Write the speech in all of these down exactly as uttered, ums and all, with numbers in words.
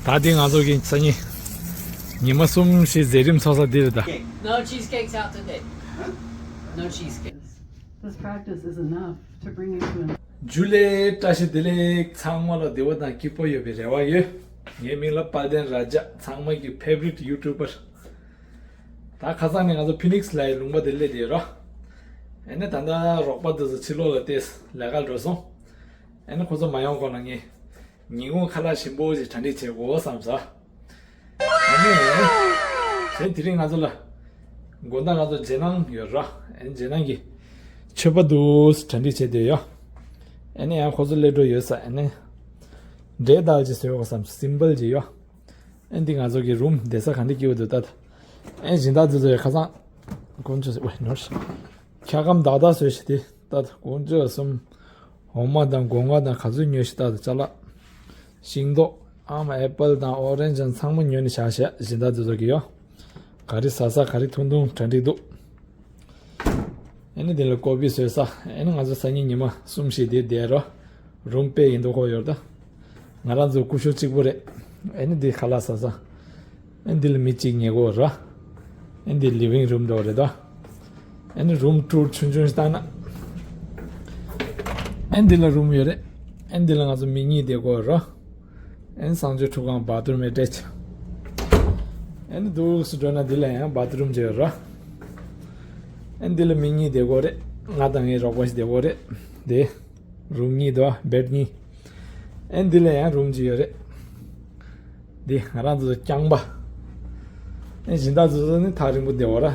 ད་འདི་ང་ཚོ་གི་སང་ཉིན་ཉི་མ་གསུམ་བཞི་མཛད་རིམ་ཚོགས་ས་འདི་རེད་ད། No cheesecakes out today. No cheesecakes. This practice is enough to bring you to an ཇུ་ལེ། བཀྲ་ཤིས་བདེ་ལེགས། ཚང་མ་ལ་བདེ་བ་དང་སྐྱིད་པོ་ཡོད་པའི་རེ་བ་ཡོད། ངའི་མིང་ལ་དཔལ་ལྡན་ར་ཇ། ཚང་མ་གི་ཕེབ་རིཊ་ཡུ་ཊུབ་པར། ད་ཁ་སང་ནས་ང་ཚོ་ཕི་ནིག་སི་ལ་ཡི་ལུང་པ་དེ་སླེབས་བསྡད་ཡོད་ར། ཨ་ནི་ད་ལྟ་རོགས་པ་དེ་ཚོ་ཕྱི་ལོགས་ལ་ཏོག་ཙམ་ལས་ཀ་འགྲོ་སོང་། ཨ་ནི་ཁོ་ཚོ་མ་ཡོང་གོང་ལ་ངས་ཉིན་གུང་ཁ་ལག་ཞིམ་པོ་ཞིག་གྲ་སྒྲིག་བྱེད་དགོས་བསམ་ས། ཨ་ནི། གཞན་དེ་རིང་ང་ཚོ་ལ། དགོང་དག་ང་ཚོ་རྗེས་གནང་ཡོད་ར། ཨ་ནི་རྗེས་གནང་གི་མཆོད་པ་འདུག་གྲ་སྒྲིག་བྱས་བསྡད་ཡོད། ཨ་ནི་ཡང་ཁོ་ཚོ་སླེབས་འགྲོ་ཡོད་ས། ཨ་ནི། འབྲས་དཀར་ཅིག་བཟོས་ཡོད་བསམ། སིམ་པལ་ཅིག་ཡོད། ཨ་ནི་འདི་ང་ཚོ་གི་རུམ་བསྡད་ས་ག་འདྲ་སྐྱིད་པོ་འདུག་ལྟ། ཨ་ནི་སྦྱིན་བདག་འདི་ཚོ་ཡང་ཁ་སང་། དཀོན་མཆོག་ཟེར་ཝེ་ནོར། འཁྱག་སྒམ་དག་དག་བཟོས་ཤིག་དེ་ལྟ། དཀོན་མཆོག་གསུམ། འོ་མ་དང་སྒོ་ང་དང་ག་ཚོད་ཉོས་ཤིག་ལྟ། ཅ་ལག་ཤིང་ཏོག་ཨ་མ་ཨེ་པལ་དང་ཨོ་རེན་ཇི་དང་ཚང་མ་ཉོས་ནས་བཞག་བཞག་སྦྱིན་བདག་འདི་ཚོ་གི་ཡོད། ག་རེ་ཟ་ས་ག་རེ་འཐུང་འཐུང་གྲ་སྒྲིག་འདུག་ཨ་ནི་དེ་ལ་ཀོ་པི་བཟོས་ས། ཨ་ནི་ང་ཚོ་སང་ཉིན་ཉི་མ་གསུམ་བཞི་དེ་བསྡད་རོགས། རུམ་དཔེ་ཡིན་མདོག་ཁ་པོ་ཡོད་ད། ང་རང་ཚོ་སྐུ་ཞབས་གཅིག་པུ་རེད། ཨ་ནི་འདི་ཁ་ལག་ཟ་ས། ཨ་ནི་འདི་ལ་མི་གཅིག་ཉལ་གོ་ར། ཨ་ནི་འདི་ལི་ཝིང་རུམ་འདྲ་བོ་རེད་ད། ཨ་ནི་རུམ་ཊུར་ཆུང་ཆུང་ཞིག་བཏང་ན། ཨ་ནི་འདི་ལ་རུམ་ཡོད་རེད། ཨ་ནི་འདི་ལ་ང་ཚོ་མི་གཉིས་བསྡད་གོ་ར། ཨ་ནི་གསང་སྤྱོད་ཁྲུས་ཁང་བཱ་ཐི་རུམ་ཨེ་ཊེཆ། ཨ་ནི་འདུག་སེ་འགྲོ་ན་འདི་ལ་ཡང་བཱ་ཐི་རུམ་ཅིག་ཡོད་ར། ཨ་ནི་འདི་ལ་མི་གཉིས་བསྡད་གོ་རེད། ང་དང་ངའི་རོགས་པ་ཞིག་བསྡད་གོ་རེད། དེ། རུམ་གཉིས་འདུག་ཨ། བེཌ་གཉིས། ཨེ་འདི་ལ་ཡང་རུམ་གཅིག་ཡོད་རེད། འདི་ང་རང་ཚོ་རྐྱང་པ། ཨེ་སྦྱིན་བདག་ཚོ་ནི་ཐག་རིང་པོ་བསྡད་པ་ར།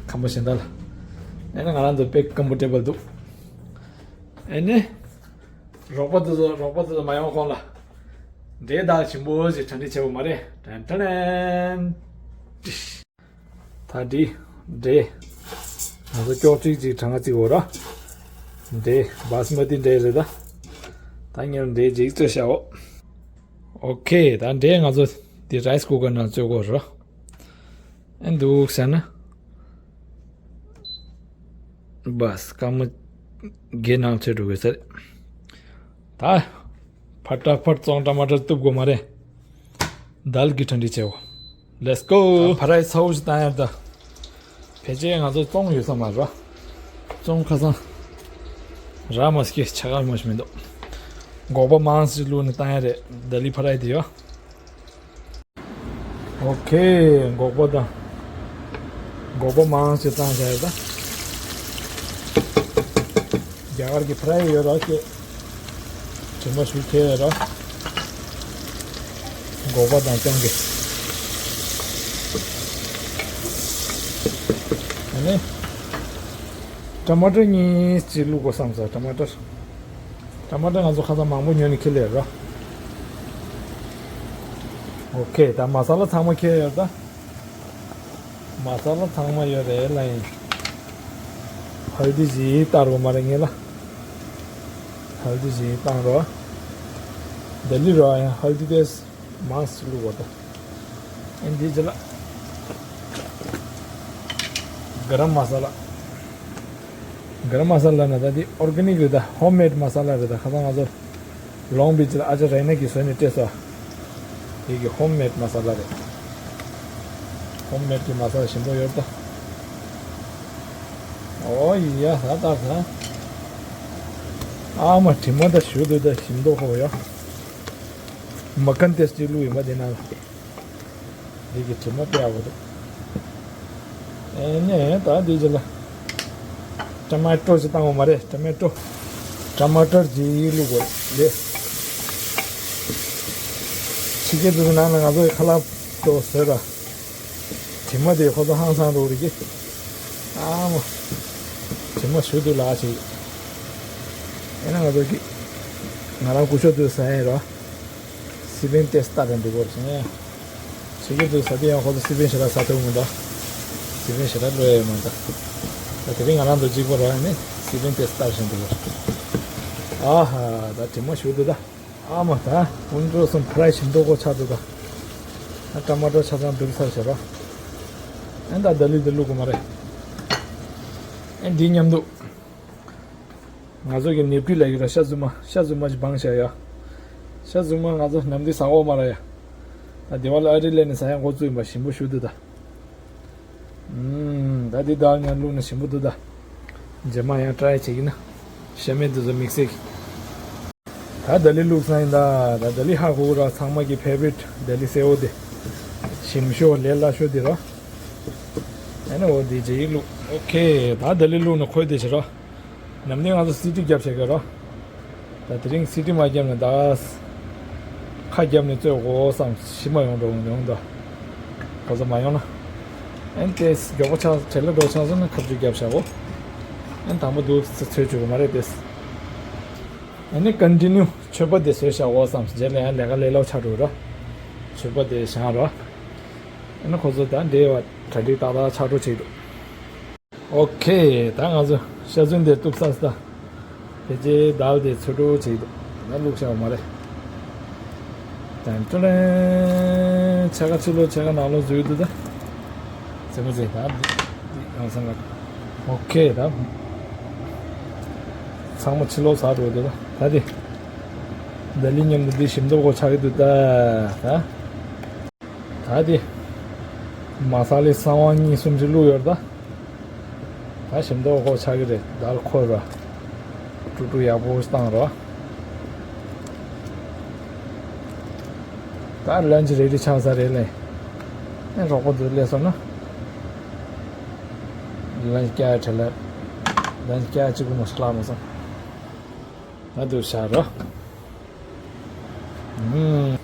ཁང་པ་གཞན་དག་ལ། ཨེ་ནི་ང་རང་ཚོ་དཔེ་ཀམ་ཕོར་ཊེ་བལ་འདུག་ཨེ་ནི། རོགས་པ་ཚོ་རོགས་པ་ཚོ་མ་ཡོང་གོང་ལ། འབྲས་དཀར་ཞིམ་པོ་ཞིག་གྲ་སྒྲིག་བྱས་པ་མ་རེད། ཏན་ཏན་ཏན། ད་འདི་འབྲས། ང་ཚོ་ཀྱོག་ཀྱིག་ཅིག་གྲངས་ཀ་བརྩི་དགོས་ར། འབྲས་བཱ་སི་མ་ཏི་འབྲས་རེད་ད། ད་ངས་འབྲས་ཅིག་བཙོས་བཞག་འོ། ཨོ་ཁེ། ད་འབྲས་ང་ཚོ་འདི་རའི་སི་ཀུ་ཀར་ནང་བཙོས་དགོས་ར། ཨེ་འདུག་ཟེར་ན། བཱ་སི་སྐར་མ་བརྒྱད་ནང་བཙོས་འགྲོ་དགོས་ས་རེད། ད། ཕ་ཏྲ་ཕར་བཙོང་ཊ་མ་ཊར་གཏུབ་དགོས་མ་རེད། དལ་གྱིས་གྲ་སྒྲིག་བྱེད་འོ། Let's go. ཕ་རའི་ཚ་བོ་ཞིག་བཏང་ཡར་ད། ཕལ་ཆེར་ང་ཚོ་བཙོང་ཡོད་ས་མ་རེད། བཙོང་ཁ་སང་། ར་མ་སྐྱེས་ཆ་ག་མ་ཞིག་མི་འདུག་སྒོག་པ་མང་ཞིག་བླུགས་ནས་བཏང་ཡ་རེད། དལ་ལི་ཕ་རའི་དེ་ཡོ། ཨོ་ཁེ། སྒོག་པ་དང་། སྒོག་པ་མང་ཞིག་བཏང་བཞག་ཡོད་ད། རྒྱ་གར་གྱི་ཕ་རའི་ཡོད་ར་ཁྱེད། དྲི་མ་ཞུ་ཁྱེད་ཡོད་ར། སྒོག་པ་དང་རྐྱང་གི། ཨ་ནི། ཊ་མ་ཊར་གཉིས་ཅིག་བླུག་དགོས་བསམ་སོང་། ཊ་མ་ཊར། ཊ་མ་ཊར་ང་ཚོ་ཁ་སང་མང་པོ་ཉོས་ནས་ཁྱེར་སླེབས་ར། ཨོ་ཁེ། ད་མ་ས་ལ་ཚང་མ་ཁྱེར་ཡོད་ད། མ་ས་ལ་ཚང་མ་ཡོད་རེད་ལ་ཡིན། ཧལ་དི་ཞིག་བཏང་རོགས་མ་རེད་ངེད་ལ། ཧལ་དི་ཞིག་བཏང་རོགས། དལ་ལི་རོགས་ཡང་ཧལ་དི་དེ་མང་སུ་བླུག་དགོས་ད། ཨེ་འདི་ཅི་ལ། ག་རམ་མ་ས་ལ། ག་རམ་མ་ས་ལ་ན་ད་འདི་ཨོར་ག་ནིག་རེད་ད། ཧོམ་མེད་མ་ས་ལ་རེད་ད། ཁ་སང་ང་ཚོ་ལོང་བིཆ་ལ་ཨ་ཅག་རེ་ན་གིས་བཟོས་ནས་སྤྲད་སོང་། དེ་གི་ཧོམ་མེད་མ་ས་ལ་རེད། ཧོམ་མེད་ཀྱི་མ་ས་ལ་ཞིམ་པོ་ཡོད་ད། ཨོ་ཡ་ད་ད་ད། ཨ་མ་དྲི་མ་ད་ཞུ་འདུག་ད། ཞིམ་མདོག་ཁ་པོ་ཡ། མ་ཁན་ཏེས་ཅིག་བླུགས་ཡིན་པ་དེ་ན། འདི་གི་དྲི་མ་དཔེ་ཡག་པོ་འདུག་ཨེ་ནས་ད་འདི་ཅི་ལ། ཊ་མ་ཊོ་ཅིག་བཏང་བ་མ་རེད། ཊ་མ་ཊོ། ཊ་མ་ཊར་ཅིག་བླུགས་དགོས་རེད། ཕྱི་རྒྱལ་དུ་ནང་ལ་ང་ཚོ་ཡི་ཁ་ལག་ཏོ་ཟེར་ར། དྲི་མ་དེ་ཁོ་ཚོ་ཧང་སང་འགྲོ་རེད་ཀི། ཨ་མ། དྲི་མ་ཞུ་དུ་ལ་ཅིག་ཨེ་ན་ང་ཚོ་གི། ང་རང་སྐུ་ཞབས་དུ་ཟ་ཡིན་ར། སི་པན་ཏེ་སྟ་ར་འདི་གོ་རེད་ཟེར། ཕྱི་རྒྱལ་དུ་ཟ་དུས་ཡང་ཁོ་ཚོ་སི་པན་ཞེ་དྲག་ཟ་ཐུབ་མི་འདུག་སི་པན་ཞེ་དྲག་བླུགས་ཡོད་མ་འདུག་ད་དེ་རིང་ང་རང་ཚོ་གཅིག་པོ་ར་ནི་སི་པན་ཏེ་སྟ་བཞིན་འདུག་ཨ་ཧ། ད་དྲི་མ་ཞུ་འདུག་ད། ཨ་མ་ད། ཀུན་འགྲོ་སོང་ཕ་རའི་ཞིམ་མདོག་ཁ་པོ་ཆགས་འདུག་ད། ད་ཊ་མ་ཊར་ཆ་ཚང་བསྡུར་ཚར་བྱས་ར། ཨེ་ད་དལ་ལི་དེ་བླུག་དགོས་མ་རེད། ཨེ་འདི་མཉམ་དུ། ང་ཚོ་གི་ནེ་པི་ལ་ཡོད་ར། ཤ་རྫུན་མ། ཤ་རྫུན་མ་ཅིག་སྦངས་བཞག་ཡ། ཤ་རྫུན་མ་ང་ཚོ་ནམ་དུས་ཟ་འོག་མ་ར་ཡ། ད་དེ་བ་ལ་ཨ་རི་ལས་ནས་ས་ཡང་འགོ་བཙུགས་ཡིན་པ་ཞིམ་པོ་ཞུ་འདུག་ད། ཨུམ། ད་འདི་དག་ཉར་བླུགས་ན་ཞིམ་པོ་འདུག་ད། རྗེས་མ་ཡང་ཊ་རའི་བྱེད་ཀྱི་ན། ཤ་མེད་འདུག་ཟེར་དམིགས་བསལ་གྱི། ད་ད་ལི་བླུགས་ས་ཡིན་ད། ད་ད་ལི་ཧ་གོ་གི་ར། ཚང་མ་གི་ཕེ་ཝ་རིཊ་ད་ལི་སེའུ་དེ། ཞིམ་ཤོས་ལས་སླ་ཤོས་དེ་ར། ཨ་ནི་འོ་དེ་རྗེས་ཡིག་བླུགས། ཨོ་ཁེ། ད་ད་ལི་བླུགས་ན་ཁོལ་དེ་བྱེད་ར། ནམ་ནི་ང་ཚོ་སི་ཊི་རྒྱབ་བྱེད་དགོས་ར། ད་དེ་རིང་སི་ཊི་མ་བརྒྱབ་ན་ད། ཁ་བརྒྱབ་ནས་བཙོས་དགོས་བསམ། ཤི་མ་ཡོང་འགྲོ་འོང་འདུག་ཁོ་ཚོ་མ་ཡོང་ན། ཨན་ཏེས་མགྱོགས་པོ་ཆགས་བྲེལ་ལ་འགྲོ་ཆགས་སོང་ན་ཁ་བཅུ་བརྒྱབ་བཞག་གོ། ཨན་དང་པོ་འདུག་ཚོད་བཅུག་གི་མ་རེད་ཏེས། ཨ་ནི་ཀོན་ཊི་ནིའུ་མཆོད་པ་དེ་བཟོས་བཞག་གོ་བསམ། རྗེས་ལ་ཡང་ལས་ཀ་ལས་སླ་ཆགས་འགྲོ་ར། མཆོད་པ་དེ་བཞག་ར། ཨ་ནི་ཁོ་ཚོ་ད་འདྲེ་བ་གྲ་སྒྲིག་ཏག་ཏག་ཆགས་འགྲོ་བྱེད་འདུག་ཨོ་ཁེ། ད་ང་ཚོ་ཤ་ཚུན་དེ་གཏུབ་ཚར་སོང་ད། ཕལ་ཆེར་དཱལ་དེ་ཚོད་འགྲོ་བྱེད་འདུག་ད་བླུགས་བཞག་པ་མ་རེད། ཏན་ཏན། ཕྱེད་ཀ་ཕྱི་ལོགས་ཕྱེད་ཀ་ནང་ལོགས་འཛུལ་འདུག་ད། ཟེར་མ་ཟེར་ད། འདི་ཡང་སང་ག་ཨོ་ཁེ་ད། ཚང་མ་ཕྱི་ལོགས་ཟ་འགྲོ་འདུག་ད། ད་དེ། ད་ལི་མཉམ་དུ་འདི་ཞིམ་མདོག་གོ་ཆགས་ཀྱི་འདུག་ད། ད། ད་དེ། མ་ས་ལི་ས་བོན་གཉིས་གསུམ་ཅིག་བླུགས་ཡོད་ད། ད་ཞིམ་མདོག་ཁོ་ཆགས་ཀྱི་རེད། དཱལ་ཁོལ་ར། དཀྲུག་དཀྲུག་ཡག་པོ་བཏང་ར། ད་ལན་ཅི་རེ་ཌི་ཆགས་ས་རེད་ལེ། ཨེ་རོགས་པ་འདུག་སླེབས་སོང་ན། ལན་ཅི་བསྐྱལ་ཡ་བྲེལ་ལ། ལན་ཅི་བསྐྱལ་ཡ་གཅིག་པུ་མ་ཞིག་ལྷག་མ་སོང་། ད་འདུག་བཞག་ར། ཨུམ།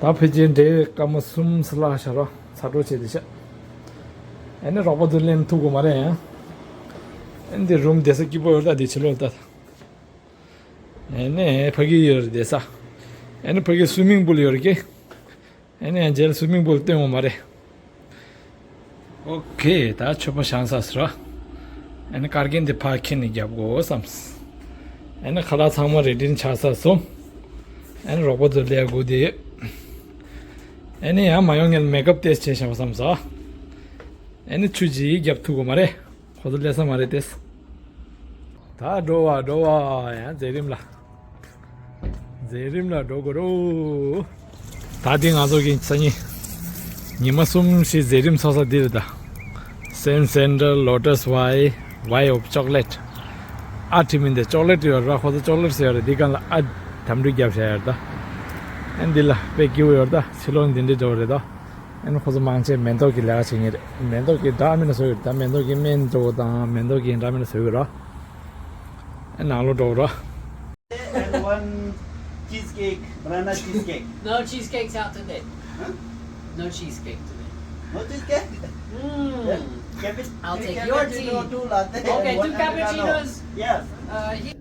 ད་ཕལ་ཆེར་འདྲེ་སྐར་མ་གསུམ་ཙམ་ལྷག་བཞག་ར། ཚ་དྲོད་ཆེ་དེ་ཤ། ཨེ་ནི་རོགས་པ་ཚོ་ལེན་ཐུབ་དགོས་མ་རེད་ཡང་། ཨེ་འདི་རུམ་བསྡད་ས་སྐྱིད་པོ་ཡོད་ད། འདི་ཕྱི་ལོགས་ལྟ། ཨེ་ནི་ཕ་གི་ཡོད་རེད་བསྡད་ས། ཨེ་ནི་ཕ་གི་སུའི་མིང་པུལ་ཡོད་རེད་ཀི། ཨེ་ནི་ཡང་རྗེས་ལ་སུའི་མིང་པུལ་སྟོན་དགོས་མ་རེད། ཨོ་ཁེ། ད་མཆོད་པ་བཤམས་ཚར་སོང་ར། ཨེ་ནི་ཀར་གན་དེ་ཕར་ཁྱེར་ནས་རྒྱབ་དགོས་བསམས། ཨེ་ནི་ཁ་ལག་ཚང་མ་རེ་ཌི་ཆགས་ཚར་སོང་། ཨེ་ནི་རོགས་པ་ཚོ་ལས་དགོས་དེ། ཨེ་ནི་ཡང་མ་ཡོང་ངས་མེག་ཨབ་ཏེས་བྱས་བཞག་བསམ་སོང་། ཨེ་ནི་ཆུ་ཅིག་རྒྱབ་ཐུབ་དགོས་མ་རེད། ཁོ་ཚོ་སླེབས་ས་མ་རེད་ཏེས། ད་འགྲོ་བ་འགྲོ་བ་ཡང་མཛད་རིམ་ལ། མཛད་རིམ་ལ་འགྲོ་དགོས་རོ། ད་འདི་ང་ཚོ་གི་སང་ཉིན། ཉི་མ་གསུམ་ཞིག་མཛད་རིམ་ཚོགས་ས་འདི་རེད་ད། Sand Sandal, Lotus Way, Way of Chocolate. ཨ་ཁྲིད་མིན་དེ་ཅོག་ལེ་ཊི་ཡོད་ར། ཁོ་ཚོ་ཅོག་ལེ་ཊི་ཟེར་ཡ་རེད། འདི་སྒང་ལ་ཨ་དམ་འབུལ་རྒྱབ་བཞག་ཡ་རེད་ད། ཨ་འདི་ལ་དཔེ་སྐྱིད་པོ་ཡོད་ར་ད། ཕྱི་ལོགས་འདི་འདྲའི་འགྲོ་བ་རེད་ད། ཨ་ནི་ཁོ་ཚོ་མང་ཆེ་མེ་ཏོག་གི་ལས་ཀ་བྱེད་ངེས་རེད། མེ་ཏོག་གི་འདྲ་མིན་ན་བཟོ་ཡོད་རེད་ད། མེ་ཏོག་གི་སྨན་བཙོ་བ་དང་མེ་ཏོག་གི་འདྲ་མིན་ན་བཟོ་ཡོད་ར། ཨ་ནང་ལོགས་འགྲོ་ར། And one cheesecake, banana cheesecake. No cheesecakes out today. Huh? No cheesecake today. No cheesecake? Mm. Capuch- I'll three take your tea. Cappuccino, two latte, okay, and two one cappuccino. Cappuccinos. Yes. Uh, he-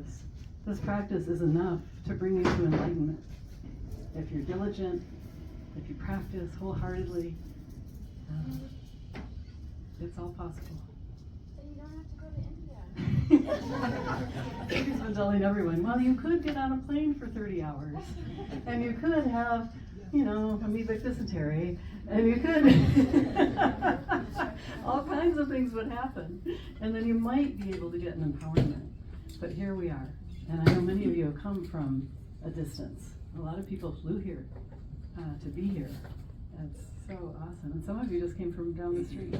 This practice is enough to bring you to enlightenment. If you're diligent, if you practice wholeheartedly, uh, it's all possible. So you don't have to go to India. She's been telling everyone, well, you could get on a plane for thirty hours, and you could have, you know, amoebic dysentery, and you could, all kinds of things would happen, and then you might be able to get an empowerment. But here we are, and I know many of you have come from a distance. A lot of people flew here, uh, to be here. That's so awesome. And some of you just came from down the street.